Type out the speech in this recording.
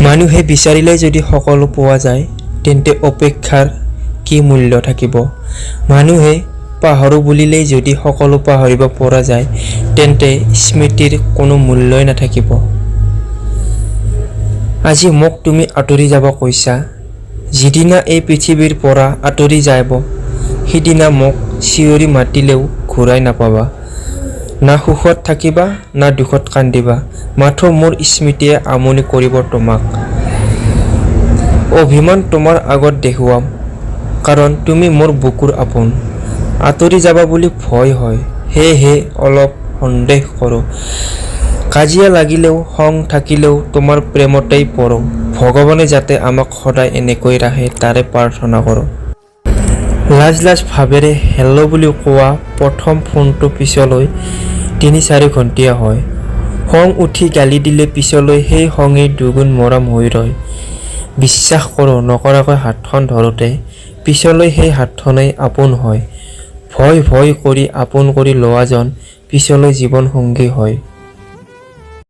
মানুহে বিচাৰিলেই যদি সকলো পোৱা যায়, তেন্তে অপেক্ষাৰ কি মূল্য থাকিব? মানুহে পাহৰোঁ বুলিলেই যদি সকলো পাহৰিব পৰা যায়, তেন্তে স্মৃতিৰ কোনো মূল্যই নাথাকিব। আজি মোক তুমি আঁতৰি যাব কৈছা, যিদিনা এই পৃথিৱীৰ পৰা আঁতৰি যাব, সিদিনা মোক চিঞৰি মাতিলেও ঘূৰাই নাপাবা। না সুখত থাকিবা, না দুখত কান্দিবা, মাথোঁ মোৰ স্মৃতিয়ে আমনি কৰিব তোমাক। অভিমান তোমাৰ আগত দেখুৱাম, কাৰণ তুমি মোৰ বুকুৰ আপোন। আঁতৰি যাবা বুলি ভয় হয়, সেয়েহে অলপ সন্দেহ কৰোঁ। কাজিয়া লাগিলেও, খং থাকিলেও তোমাৰ প্ৰেমতেই পৰোঁ। ভগৱানে যাতে আমাক সদায় এনেকৈ ৰাখে, তাৰে প্ৰাৰ্থনা কৰোঁ। লাজ লাজ ভাৱেৰে হেল্ল' বুলি কোৱা প্ৰথম ফোনটো পিছলৈ 3-4 ঘণ্টীয়া হয়। খং উঠি গালি দিলে পিছলৈ সেই খঙেই দুগুণ মৰম হৈ ৰয়। বিশ্বাস কৰোঁ নকৰাকৈ হাতখন ধৰোঁতে পিছলৈ সেই হাতখনেই আপোন হয়। ভয় ভয় কৰি আপোন কৰি লোৱাজন পিছলৈ জীৱন সংগী হয়।